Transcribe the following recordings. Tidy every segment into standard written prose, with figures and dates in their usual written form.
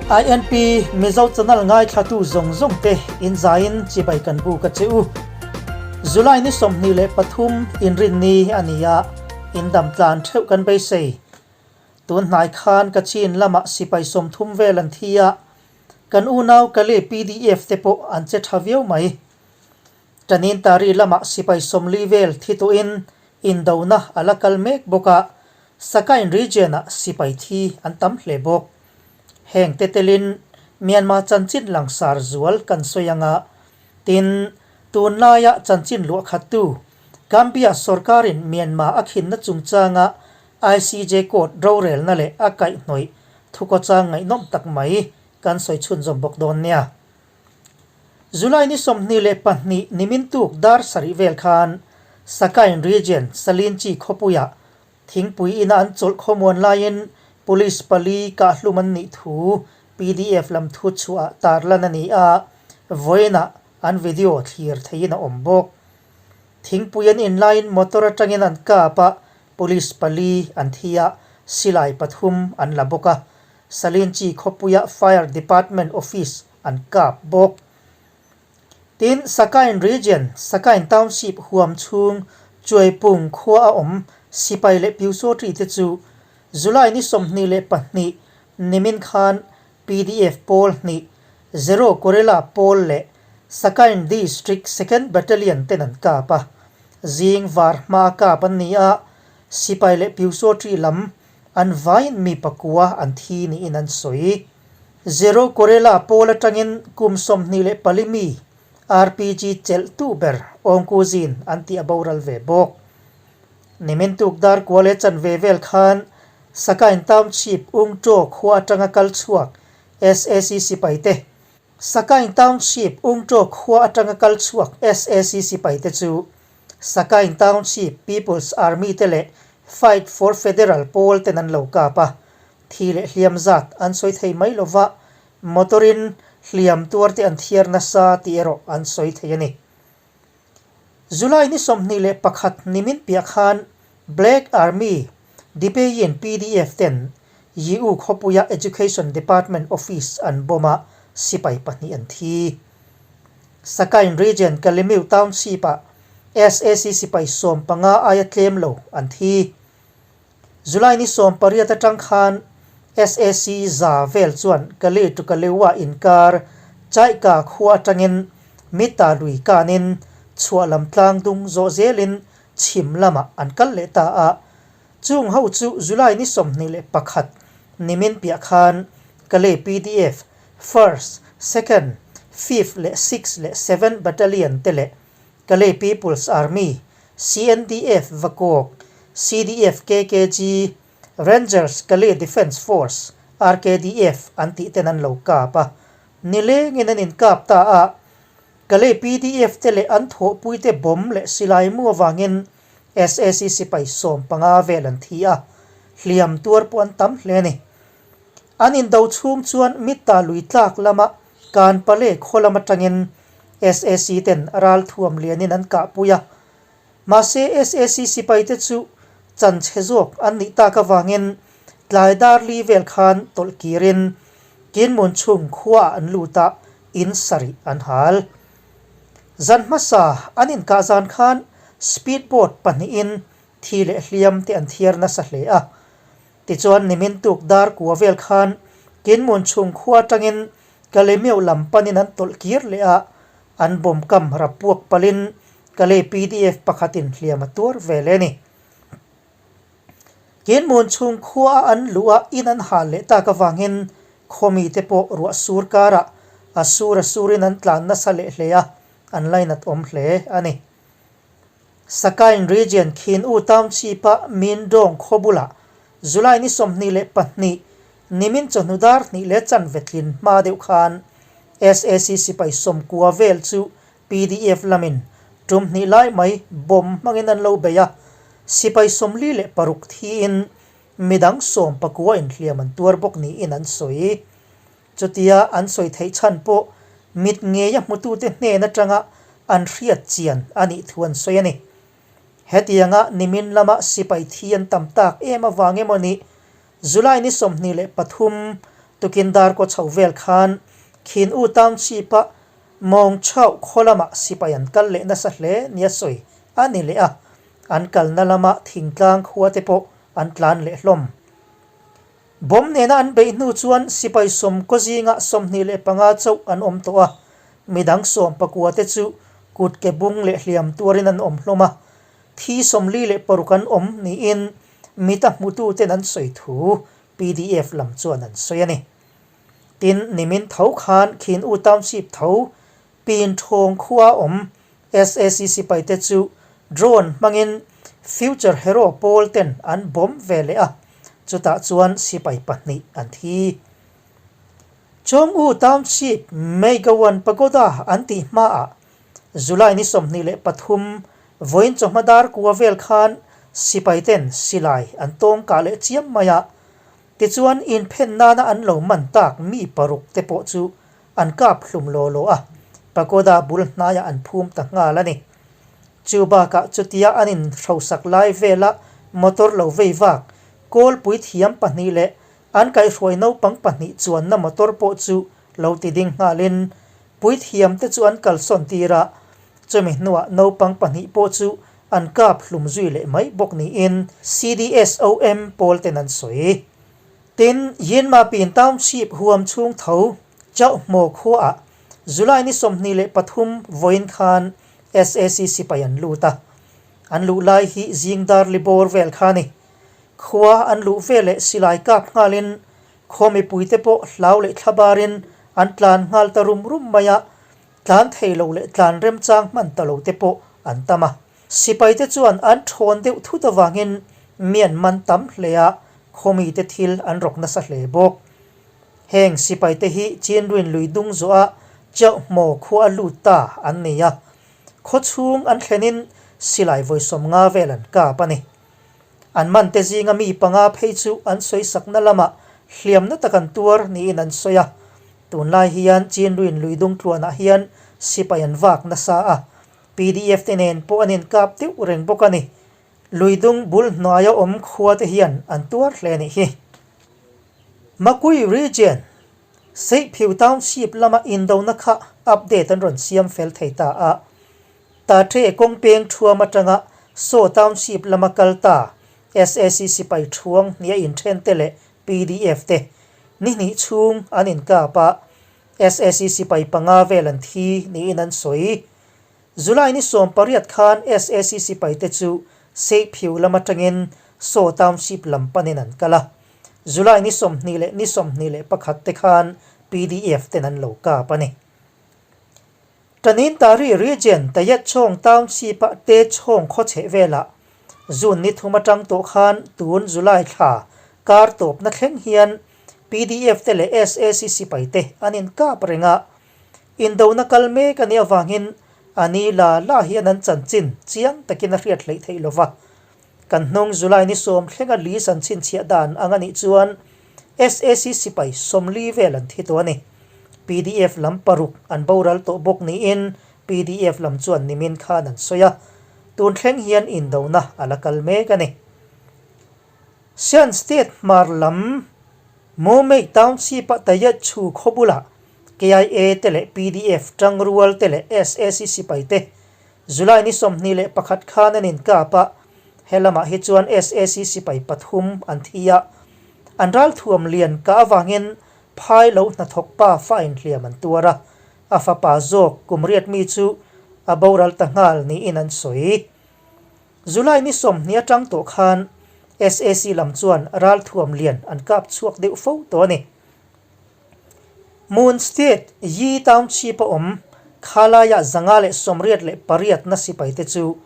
INP Mizo channel ngaithlatu zawng zawng te in zaiin chibai kan buk a che u. July ni 23 inrinni a ni a, in dam tlan theuh kan beisei. Tun hnai khan Kachin lamah sipai 30 vel an thi a, kan unau Kale PDF te pawh an che tha viau mai. Tanin Tari lamah sipai 40 vel thi tawhin indona a la kal mek bawk a, Sakain region-ah sipai thi an tam hle bawk. Heng te telin Myanmar chanchin langsar zual kan sawi anga, tin, tunlaia chanchin luah khattu Gambia sorkarin Myanmar a khinna chungchanga ICJ court rorelna leh a kaihhnawih thukawchang ngaihnawm tak mai kan sawi chhunzawm bawk dawn nia. July ni 22 nimin tuk dar sarih vel khan Sakain region Salinchi khawpuiah Thingpui ina an chawlh khawmuan laiin Police pali kahhlum an nih thu pdf lam thu chhuah tarlan a ni a, vawiinah an video thlir theihin a awm bawk. Thingpui an in laiin motor atangin an kap a, Police pali an thi a, silai pathum an la bawk a. Salinchi khawpuia Fire Department office an kap bawk. Tin, Sakain Region, Sakain Township huam chhung Chuaipung khua a awm sipai leh Pyusawṭi te chu July ni 22 nimin khan pdf pawl hnih Zero Guerrilla pawl leh Sakain District Second Battalion ten an kap a. Zing var hma kap an ni a, sipai leh Pyusawṭi lam an vaiin mi pakua an thi niin an sawi. Zero Guerrilla pawl atangin kum 24 mi RPG chelh tu ber Awngkuzin an tih a boral ve bawk. Nimin tuk dar kual e chanve vel khan Sakain Township Ungṭaw khua atanga kal chhuak sac sipai te Sakain Township Ungṭaw khua atanga kal chhuak sac sipai te chu Sakain Township People's Army te leh Fight for Federal pawl ten an lo kap a. Thi leh hliam zat an sawi thei mai lova, motor-in hliam tuar te an thiar nasa tih erawh an sawi thei a ni. July ni 21 nimin piah khan Black Army Dipeyin pdf ten Yiu khawpuia Education Department office an bomb a, sipai pahnih an thi. Sakain region Kalemiu Township-ah sac sipai 15 aia tlem lo an thi. July ni 18 atang khan sac za vel chuan Kale to Kalewa inkar Chaika khua atangin Mita lui kanin chhuah lam tlang dung zawh zelin chhim lamah an kal leh ta a. Chung ho chu July ni 21 nimin piah khan Kale pdf First, Second, Fifth leh Sixth leh Seventh Battalion te leh Kale People's Army, CNDF Vakawk, CDF KKG, Rangers Kale Defence Force, RKDF, an tih ten an lo kap a. Nilengin an inkap ta a, Kale pdf te leh an thawhpuite bomb leh silai mu avangin sac sipai 15 vel an thi a, hliam tuar pawh an tam hle a ni. An indo chhung chuan Mitta lui tlak lama Kanpale khaw lam atangin sac ten ralthuam lianin an kahpui a. Mahse sac sipaite chu chanchhe zawk an nih tak avangin tlai dar li vel khan tawlh kirin Kinmun chhung khuaah an lut a, in sarih an hal. Zan hmasa an inkah zan khan speed boat pahnihin thi leh hliam te an thiar nasa hle a. Tichuan nimin tuk dar kua vel khan Kinmun chhung khua atangin Kalemiau lam panin an tawlh kir leh a, an bomb kam rapuak palin Kale pdf pakhatin hliam a tuar vel e ni. Kinmun chhung khua a an luh a in an hal leh tak avangin khawmi te pawh ruah sur karah a sur a surin an tlan nasa leh hle a, an lainat awm hle a ni. Sakain region Khin U Township-a Min Dawng khaw bulah July ni 22 nimin chawhnu dar hnih leh chanve tlin hma deuh khan sac sipai 90 vel chu pdf lamin tum hnih lai mai bomb hmangin an lo bei a, sipai 46 thiin midang 19 inhliam an tuar bawk niin an sawi. Chutia an sawi theih chhan pawh mit ngeia hmutute hnen atanga an hriat chian a nih thu an sawi a ni. Hetianga nimin lama sipai thi an tam tak em avang emaw ni, July ni 23 Tukin dar kaw chho vel khan Khin U Township-a Mawng Chauh khaw lamah sipai an kal leh nasa hle nia sawi a ni leh a, an kalna lama thingtlang khua te pawh an tlan leh hlawm. Bomb nena an beih hnu chuan sipai sawmkaw zingah 25 chauh an awm tawh a, midang 14 te chu kut ke bung leh hliam tuarin an awm hlawm a, thi 46 an awm niin mita hmututen an sawi thu pdf lam chuan an sawi a ni. Tin, nimin tho khan Khin U Township tho Pin Thawng khua awm SAC sipaite chu drone hmangin Future Hero pawl ten an bomb ve leh a, chutah chuan sipai pahnih an thi. Chawng U Township Meigawan Pagoda an tih hmaah July ni 23 vawiin chawhma dar kua vel khan sipai ten silai an tawng kah leh chiam mai a, Tichuan, inphen nana an lo man tak mi paruk te pawh chu an kap hlum law law a, pagoda bul hnaiah an phum ta nghal a ni. Chu bakah chutia an inhrosak lai vela motor lo vei vak, kawlpui thiam pahnih leh an kaihhruai naupang pahnih chuanna motor pawh chu lo ti ding nghalin puithiam te chu an kalsawn tir a, chumi hnuah naupang pahnih pawh chu an kap hlum zui leh mai bawk niin CDSOM pawl ten an sawi. Tin, Yinmapin Township huam chhung tho Chauhmaw khuaah July ni 23 vawiin khan SAC sipai an lut a. An luh lai hi zing dar li bawr vel kha a ni. Khua an luh veleh silai kap nghalin khaw mipuite pawh hlau leh thlabarin an tlan nghal ta rum rum mai a, Tlan thei lo leh tlan remchang hman ta lo te pawh an tam a. Sipaite chuan an thawn deuh thut avangin mi an man tam hle a, khawmite thil an rawk nasa hle bawk. Heng sipaite hi Chinruin lui dung zawh a Chauhmaw khua a lut ta an ni a, khaw chhung an thlenin silai vawi 50 vel an kap a ni. An mante zinga mi panga phei chu an sawisakna lamah hliamna tak an tuar niin an sawi a. Tunlai hian Chinruin lui dungtluanah hian sipai an vak nasa a, pdf te nen pawh an inkap deuh reng bawk a ni. Lui dung bul hnuaia awm khua te hian an tuar hle a nih hi. Makui Region, Seihphiu Township lama indona kha update an rawn siam fel thei ta a. Tate kawng peng thuam atanga Saw Township lama kal ta SAC sipai thuang hnia inthen te leh pdf te ni hnih chhung an inkap a, SAC sipai panga vel an thi niin an sawi. July ni 18 khan SAC sipai te chu Seihphiu lam atangin Saw Township lam panin an kal a, July ni 20 leh ni 21 te khan pdf ten an lo kap a ni. Tanintari Region Tayetchawng Township-a Techhawng khaw chheh velah June ni thum atang tawh khan tun July thla kar tawpna thleng hian pdf te leh SAC sipai te an inkap reng a, indona kal mek a nih avangin a ni la la hian an chanchin chiang takin a hriat hleih theih lova. Kan hnung July ni 10 thlenga list an chhinchhiah dan ang a nih chuan SAC sipai 40 vel an thi tawh a ni. Pdf lam paruk an boral tawh bawk niin pdf lam chuan nimin khan an sawi a, tun thleng hian indona a la kal mek a ni. Shan State hmar lam Momeik Township-a Tayetchu khaw bulah KIA te leh pdf tangrual te leh SAC sipai te July ni 21 khan an inkap a, he lamah hi chuan SAC sipai pathum an thi a, an ralthuam lian kah avangin phai lo hnathawk pa fa inhliam an tuar a, a fapa zawk kum riat mi chu a boral ta nghal niin an sawi. July ni 20 atang tawh khan SAC lam chuan ralthuam lian an kap chhuak deuh fo tawh a ni. Moon State Yi Township a awm khalaiah 188 na sipaite chu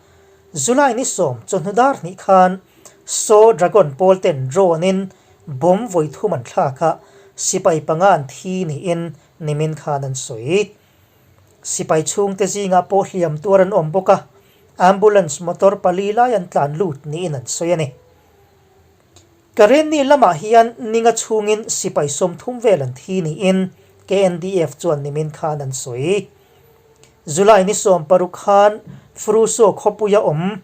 July ni 10 chawhnu dar hnih khan Saw Dragon pawl ten drone in bomb vawi thum an thlak a, sipai panga an thi niin nimin khan an sawi. Sipai chhungte zingah pawh hliam tuar an awm bawk a, ambulance motor pali lai an tlan lut niin an sawi a ni. Karenni lamah hian ninga chhungin sipai 30 vel an thi niin KNDF chuan nimin khan an sawi. July ni 16 khan Fruso khawpuia awm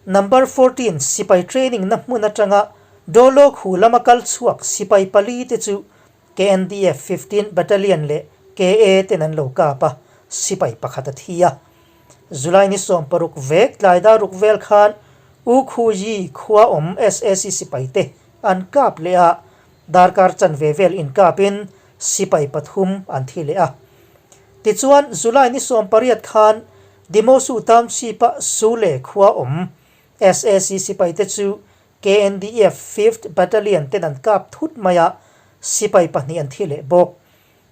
Number 14 sipai training na hmun atanga Dolo khu lama kal chhuak sipai pali te chu KNDF 15 Battalion leh KA ten an lo kap a, sipai pakhat a thi a. July ni 16 vek tlai dar ruk vel khan U Khu Yi khua awm sac sipai te an kap leh a, darkar chanve vel inkapin sipai pathum an thi leh a. Tichuan, July ni 18 khan Dimosu Township-a Sule khua awm sac sipaite chu KNDF Fifth Battalion ten an kap thut mai a, sipai pahnih an thi leh bawk.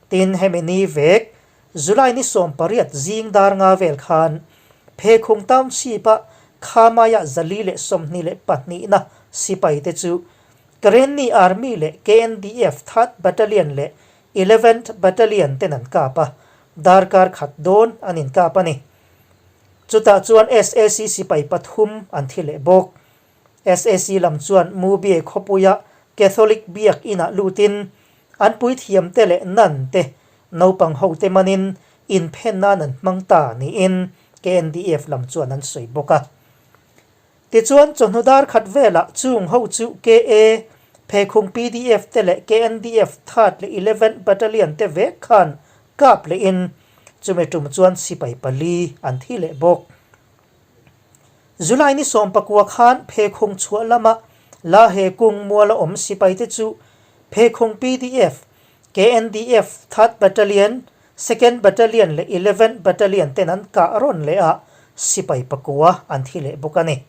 Tin, hemi ni vek, July ni 18 zing dar nga vel khan Phekhung Township-a Khamaiah 422 na sipaite chu Karenni Army leh KNDF Third Battalion leh Eleventh Battalion ten an kap a, darkar khat dawn an inkap a ni. Chutah chuan sac sipai pathum an thi leh bawk. Sac lam chuan Mubye khawpuia Catholic biak inah lutin an puithiamte leh nun te naupang hote manin inphen nan an hmang ta niin KNDF lam chuan an sawi bawk a. Tichuan, chawhnu dar khat velah chung ho chu KA, Phekhung pdf te leh KNDF Third leh Eleventh Battalion te vek khan kap lehin chumi tum chuan sipai pali an thi leh bawk. July ni 19 khan Phekhung chhuah lama La He Kung muala awm sipai te chu Phekhung pdf, KNDF Third Battalion, Second Battalion leh Eleventh Battalion ten an kah rawn leh a, sipai pakua an thi leh bawk a ni.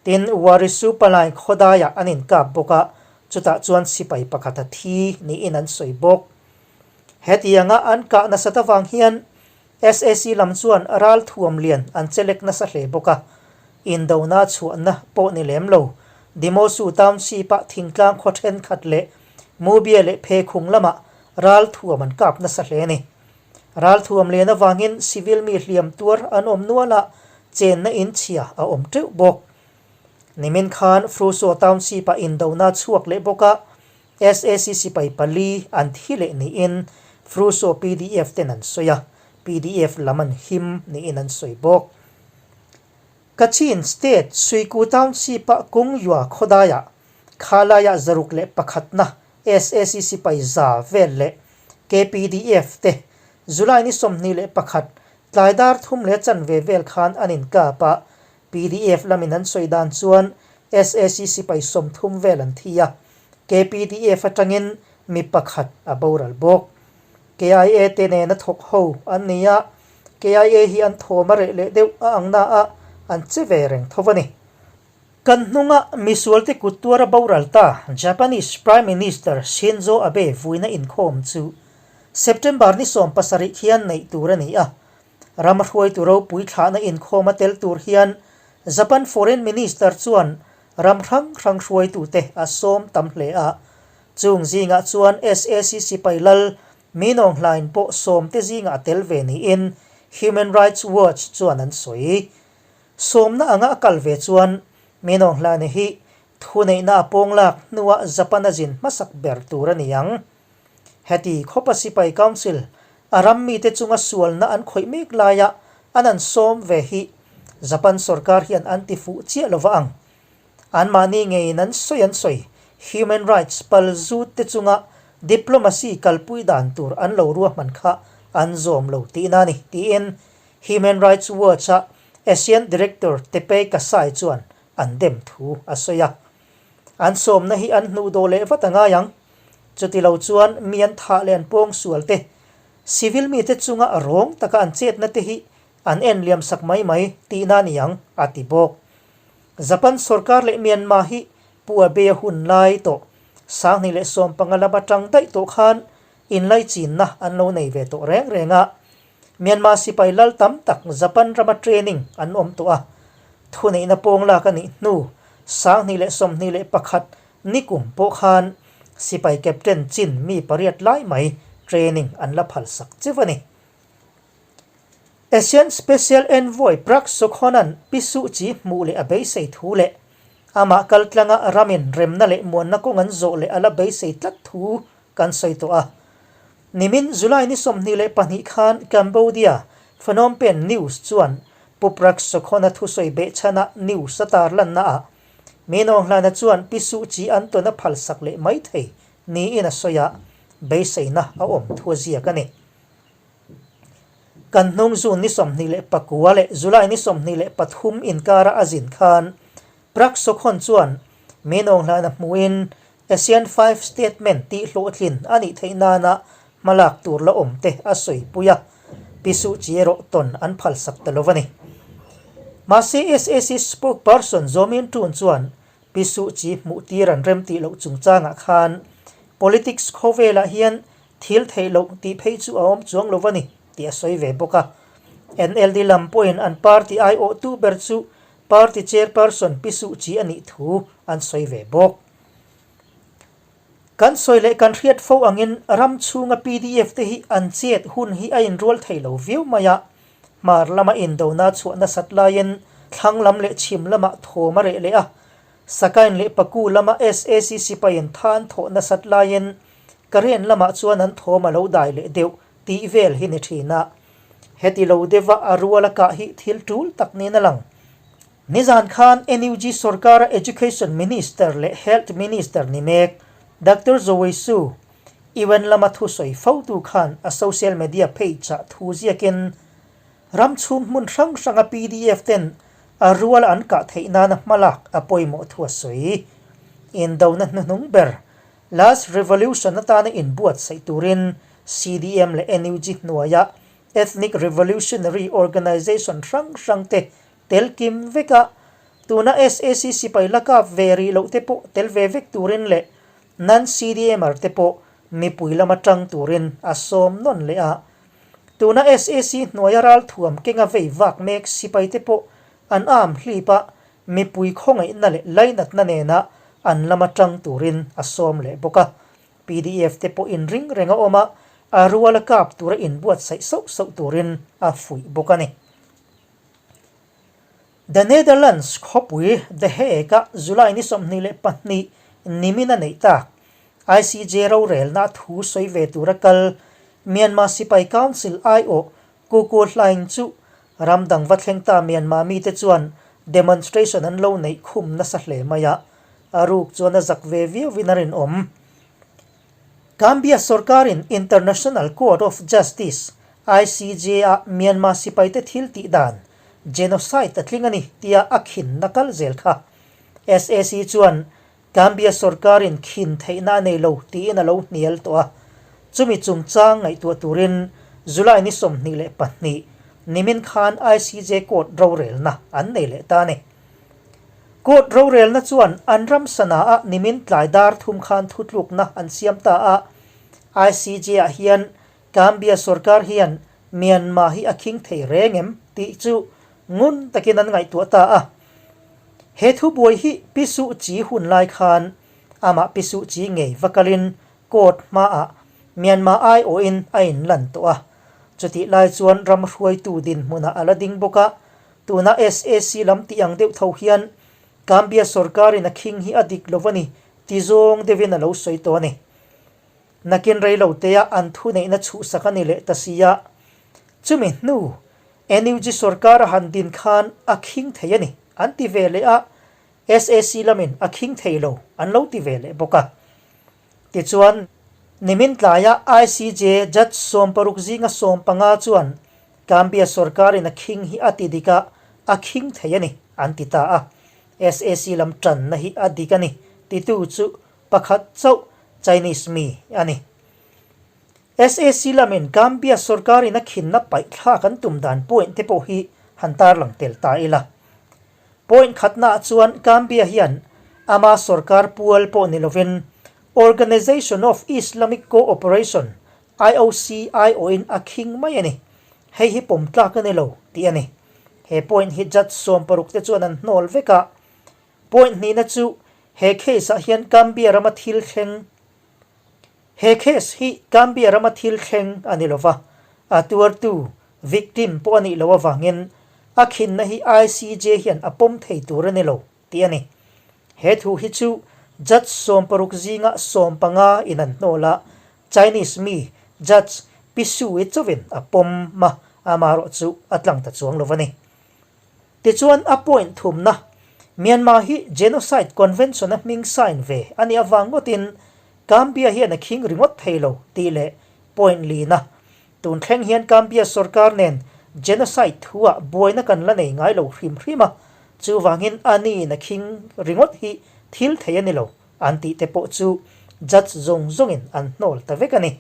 Tin, Warisu Palai khawdaiah an inkap bawk a, chutah chuan sipai pakhat a thi niin an sawi bawk. Hetianga an kah nasat avang hian sac lam chuan ral thuam lian an chelek nasa hle bawk a, indona chhuahna pawh ni lem lo. Dimosu Township-ah thingtlang khaw thenkhat leh Mubia leh Phekhung lamah ral thuam an kap nasa hle a ni. Ral thuam lian avangin civil mi hliam tuar an awm nual a, chenna in chhia a awm teuh bawk. Nimin khan Fruso Township-ah indona chhuak leh bawk a, sac sipai pali an thi leh niin Fruso pdf ten an sawi a, pdf lam an him niin an sawi bawk. Kachin State Suiku Township-a Kungyua khawdaiah khalaiah 101 na sac sipai za vel leh KPDF te July ni 21 tlai dar thum leh chanve vel khan an inkap a, Pdf lamin an sawi dan chuan sac sipai 30 vel an thi a, KPDF atangin mi pakhat a boral bawk. KIA te nena thawk ho an ni a, KIA hi an thawm a reh leh deuh a ang na a, an che ve reng tho a ni. Kan hnunga misualte kut tuara boral ta Japanese Prime Minister Shinzo Abe vuina inkhawm chu September ni 17 khian neih tur a ni a, Ram hruaitu ropui thlahna inkhawm a tel tur hian Japan Foreign Minister chuan ram hrang hrang hruaitute a sawm tam hle a. Chung zingah chuan sac sipai lal Min Aung Hlaing pawh sawmte zingah a tel ve niin Human Rights Watch chuan an sawi. Sawmna anga a kal ve chuan Min Aung Hlaing hi thuneihna a pawng lak hnuah Japan a zin hmasak ber tur a ni ang. Heti khawpa sipai council a ram mite chunga sualna an khawih mek laia an an sawm ve hi Japan sorkar hian an ti fuh chiah lova ang. Anmahni ngeiin an sawi an sawi human rights pal zut te chunga diplomacy kalpui dan tur an lo ruahman kha an zawm lo tihna a ni, tiin Human Rights Watch-a Asian Director Teppei Kasai chuan an dem thu a sawi a. An sawmna hi an hnuh dawh leh vat a ngai ang. Chuti lo chuan mi an thah leh an pawng sual te, civil mite chunga rawng taka an chetna te hi an en liam sak mai mai tihna a ni ang, a ti bawk. Japan sorkar leh Myanmar hi Pu Abe a hun lai tawh 2015 lam atang daih tawh khan inlaichinna an lo nei ve tawh reng reng a. Myanmar sipai lal tam tak Japan rama training an awm tawh a, thuneihna pawng lak a nih hnu 2021 nikum pawh khan sipai captain chin mi pariat lai mai training an la phal sak cheu a ni. ASEAN Special Envoy Prak Sokhonn-a'n Pi Suu Kyi hmuh leh a beisei thu leh amah kaltlanga ramin remna leh muanna kawng an zawh leh a la beisei tlat thu kan sawi tawh a. Nimin July ni 22 khan Cambodia Phnom Penh News chuan Pu Prak Sokhonn-a thusawi behchhana news a tarlanna ah Min Aung Hlaing-a chuan Pi Suu Kyi an tawn a phalsak leh mai thei niin a sawi a. beiseina a awm thu a ziak a ni. Kan hnung June ni 29 leh July ni 23 inkara a zin khan Prak Sokhon chuan min awnghlana hmuhin ASEAN Five Statement tih hlawhtlin a nih theih nana hmalak tur la awm te a sawipui a, Pi Suh Kyi erawh tawn an phalsak ta lo a ni. Mahse sac spokesperson Zaw Min Tun chuan Pi Suh Kyi hmuh tir an rem tih loh chungchangah khan politics khawvelah hian thil theih loh tih phei chu a awm chuang lo a ni tih a sawi ve bawk a. NLD lam pawhin an party aiawhtu ber chu Party chairperson Pi Suh Kyi a nih thu an sawi ve bawk. Kan sawi leh kan hriat fo angin ram chhunga pdf te hi an chet hun hi a inrual thei lo viau mai a, hmar lama indona chhuah nasat laiin thlang lam leh chhim lamah thawm a reh leh a, Sakain leh Paku lama sac sipaiin tha an thawh nasat laiin Karen lamah chuan an thawm a lo dai leh deuh tih vel hi ni thin a. Heti lo deuha a rual a kah hi thil tul tak niin a lang. Nizan khan NUG sorkara Education Minister leh Health Minister ni mek Doctor Zowei Su, UN lama thusawi fotu khan a social media page-ah thu ziakin ram chhung hmun hrang hranga pdf ten a rual an kah theih nana hmalak a pawimawh thu a sawi. Indona hnuhnung ber Last Revolution atana inbuatsaih turin CDM leh NUG hnuaia Ethnic Revolutionary Organization hrang hrang te tel kim vek a, tuna sac sipai la kap ve rih loh te pawh tel ve vek turin leh non-CDMer te pawh mipui lama tang turin a sawm nawn leh a. Tuna sac hnuaia ralthuam kenga vei vak mek sipai te pawh an am hlip a, Mipui khawngaihna leh lainatna nena an lama tang turin a sawm leh bawk a. Pdf te pawh inring reng a awm a, a ruala kap tura inbuatsaih sauh sauh turin a fuih bawk a ni. The Netherlands khawpui The Hague-a July ni 22 nimin a neih tak ICJ rorelna thu sawi ve tura kal Myanmar Sipai Council aiawh Kuku Hlaing chu ram dang va thleng ta Myanmar mite chuan demonstration an lo neih khum nasa hle mai a, a ruk chuan a zak ve viauin a rinawm. Gambia sorkarin International Court of Justice, ICJ, ah Myanmar sipaite thil tih dan genocide a tling a ni tia a khinna kal zel kha. Sac chuan Gambia sorkarin khin theihna a nei lo tiin a lo hnial tawh a, chumi chungchang ngaihtuah turin July ni 22 nimin khan ICJ court rorelna an nei leh ta a ni. Court rorelna chuan an ram sana-ah nimin tlai dar thum khan thutlukna an siam ta a, ICJ-ah hian Gambia sorkar hian Myanmar hi a khing thei reng em tih chu ngun takin an ngaihtuah ta a. He thubuai hi Pi Suh Kyi hun lai khan amah Pi Suh Kyi ngei va kalin court hmaah Myanmar aiawhin a inlan tawh a. Chutih lai chuan ram hruaitu dinhmunah a la ding bawk a, tuna sac lam tih ang deuh tho hian Gambia sorkarin a khing hi a dik lo a ni ti zawng deuhin a lo sawi tawh a ni. Nakin reilotea an thuneihna chhuhsak a ni leh ta si a, chumi hnu NUG sorkar a han din khan a khing thei a ni an ti ve leh a, sac lamin a khing thei lo an lo ti ve leh bawk a. Tichuan, nimin tlaia ICJ judge 60 zinga 15 chuan Gambia sorkarin a khing hi a ti dik a, a khing thei a ni an ti ta a. Sac lam tanna hi a dik a ni titu chu pakhat chauh Chinese mi a ni. Sac lamin Gambia sorkarin a khinna paih thlak an tum dan point te pawh hi han tarlang tel ta ila. Point khatnaah chuan Gambia hian ama sorkar pual pawh ni lovin Organization of Islamic Cooperation, IOC, aiawhin a khing mai a ni. Hei hi pawm tlak a ni lo tih a ni. He point hi judge 60 te chuan an hnawl vek a. Point hnihna chu he case ah hian Gambia rama thil thleng He case hi Gambia rama thil thleng a ni lova, a tuartu, victim, pawh a nih loh avangin a khinna hi ICJ hian a pawm thei tur a ni lo tih a ni. He thu hi chu Judge 60 zinga 15 in an hnawl a, Chinese mi Judge Pi Sue chauhin a pawm a, amaherawh chu a tlang ta chuang lo a ni. Tichuan a point thumna, Myanmar hi Genocide Convention a hming sign ve a nih avang ngawtin Gambia hian a khing ringawt thei lo tih leh point lina tun thleng hian Gambia sorkar nen genocide thuah buaina kan la nei ngai lo hrim hrim a, chuvangin a niin a khing ringawt hi thil thei a ni lo an tih te pawh chu judge zawng zawngin an hnawl ta vek a ni.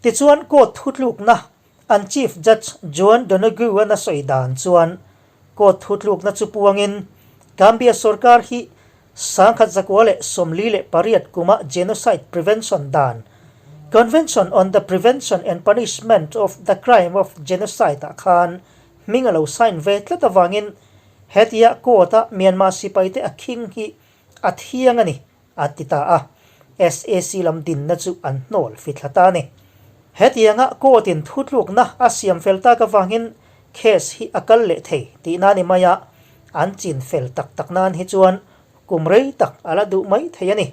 Tichuan court thutlukna an Chief Judge Juan Donoghue-a'n a sawi dan chuan court thutlukna chu puangin Gambia sorkar hi 1948 kuma Genocide Prevention dan, Convention on the Prevention and Punishment of the Crime of Genocide ah khan hming a lo sign ve tlat avangin hetia court-a Myanmar sipaite a khing hi a thiang a ni. a ti ta a, SAC lam dinna chu an hnawl fithla ta a ni. Hetianga court-in thutlukna a siam fel tak avangin case hi a kal leh thei tihna ni mai a, an chin fel tak tak nan hi chuan kum rei tak a la duh mai thei a ni.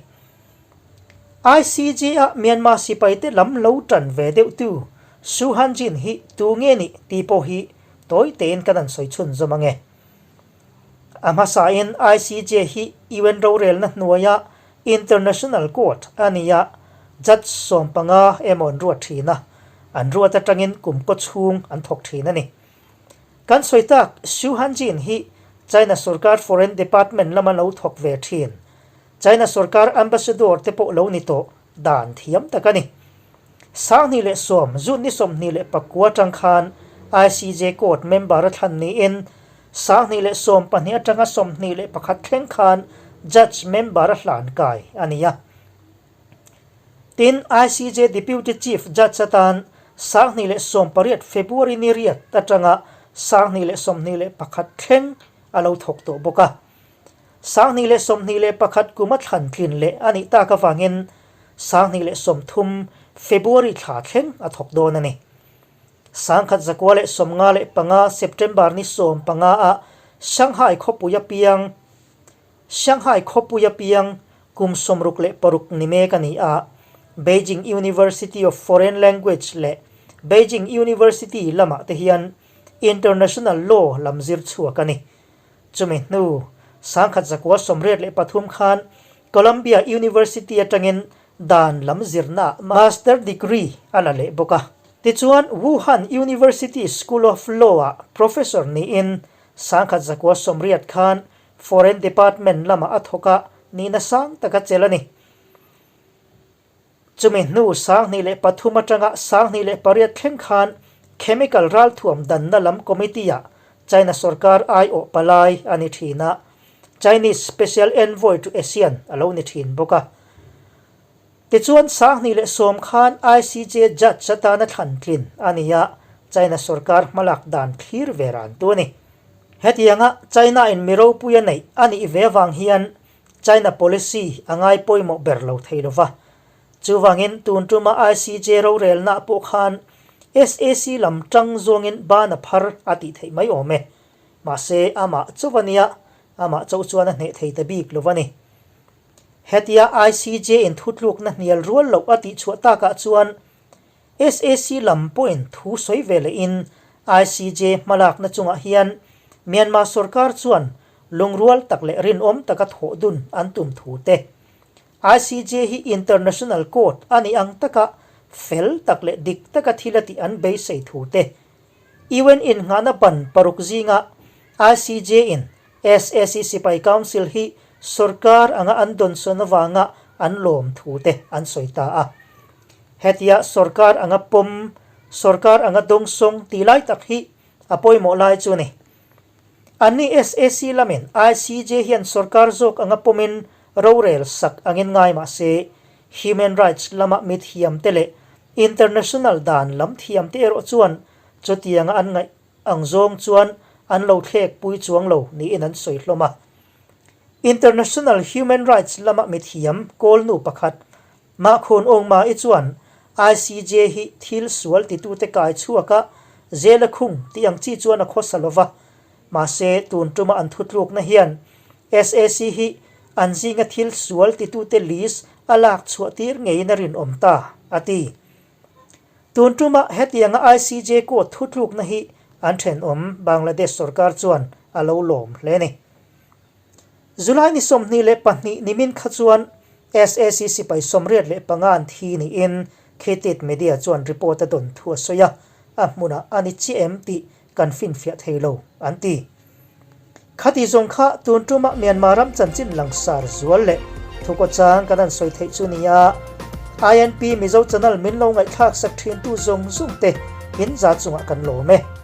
ICJ-a Myanmar sipaite lam lo tan ve deuhtu Su Hanjin hi tu nge nih tih pawh hi tawi tein kan han sawi chhunzawm ang e. A hmasain ICJ hi UN rorelna hnuaia International Court a ni a, judge 15 emaw an ruat thin a, an ruat atangin kum kaw chhung an thawk thin a ni. Kan sawi tak Xu Hanjin hi China sorkar Foreign Department lama lo thawk ve thin, China sorkar ambassador te pawh lo ni tawh dan thiam tak a ni. 2010 June ni 29 atang khan ICJ Court member a thlan niin 2012 atanga 21 thleng khan Judge member a hlan kai a ni a. Tin, ICJ Deputy Chief Judge atan 2018 February ni riat atanga 2021 thleng a lo thawk tawh bawk a. 2021 kum a thlan tlin leh a nih tak avangin 2030 February thla thleng a thawk dawn a ni. 1955 September ni 15 ah Shanghai khawpui a piang Shanghai khawpui a piang kum 66 ni mek a ni a, Beijing University of Foreign Language leh Beijing University lamah te hian International Law lam zir chhuak a ni. Chumi hnu, 1983 khan Columbia University atangin dan lam zirnaah Master Degree a la leh bawk a. Tichuan, Wuhan University School of Law-ah Professor niin 1980 khan Foreign Department lamah a thawk a, nihna sang tak a chelh a ni. Chumi hnu 2003 atanga 2008 thleng khan Chemical ralthuam danna lam committee-ah China sorkar aiawh palai a ni thin a, Chinese Special Envoy to ASEAN a lo ni thin bawk a. Tichuan 2010 khan ICJ Judge atana thlan tlin a ni a, China sorkar hmalak dan thlir ve ran tu a ni. Hetianga China-in mi ropui a neih a nih ve avang hian China policy a ngai pawimawh ber lo thei lo va. Chuvangin tun tuma ICJ rorelnaah pawh khan SAC lam tang zawngin ban a phar a tih theih mai awm e. Mahse amah chauh a nia, amah chauh chuan a hneh thei ta bik lo va ni. Hetia ICJ in thutlukna hnial rual loh a tih chhuah takah chuan SAC lam pawhin thu sawi ve lehin ICJ hmalakna chungah hian Myanmar sorkar chuan lungrual tak leh rinawm taka thawh dun an tum thu te, ICJ hi international court a nih ang taka fel tak leh dik taka thil a tih an beisei thu te, UN innghahna ban paruk zinga ICJ in SAC Sipai Council hi sorkar anga an dawnsawn avanga an lawm thu te an sawi ta a. Hetia sorkar anga pawm, sorkar anga dawngsawng tih lai tak hi a pawimawh lai chu a ni. Anni SAC lamin ICJ hian sorkar zawk anga pawmin rorel sak angin ngai mah se, human rights lama mithiamte leh international dan lam thiamte erawh chuan chutianga an ngaih ang zawng chuan an lo thlek pui chuang lo niin an sawi hlawm a. International human rights lama mithiam kawlnu pakhat Mahkhun Awngma-i chuan ICJ hi thil sual titute kai chhuak a, jail a khung tih ang chi chuan a khawsa lo va. Mahse, tun tuma an thutlukna hian SAC hi an zinga thil sual titute list a lak chhuah tir ngeiin a rinawm ta, a ti. Tun tuma hetianga ICJ court thutlukna hi an thenawm Bangladesh sorkar chuan a lo lawm hle a ni. July ni 22 nimin kha chuan. Sac sipai 85 an thi niin Khitit Media chuan report a dawn thu a sawi a, a hmunah a ni chiah em tih kan finfiah thei lo, an ti. Khati zawng kha tun tumah Myanmar ram chanchin langsar zual leh thukawchang kan han sawi theih chu nia, INP Mizo channel min lo ngaihthlak sak thintu zawng zawng te in za chungah kan lawm e.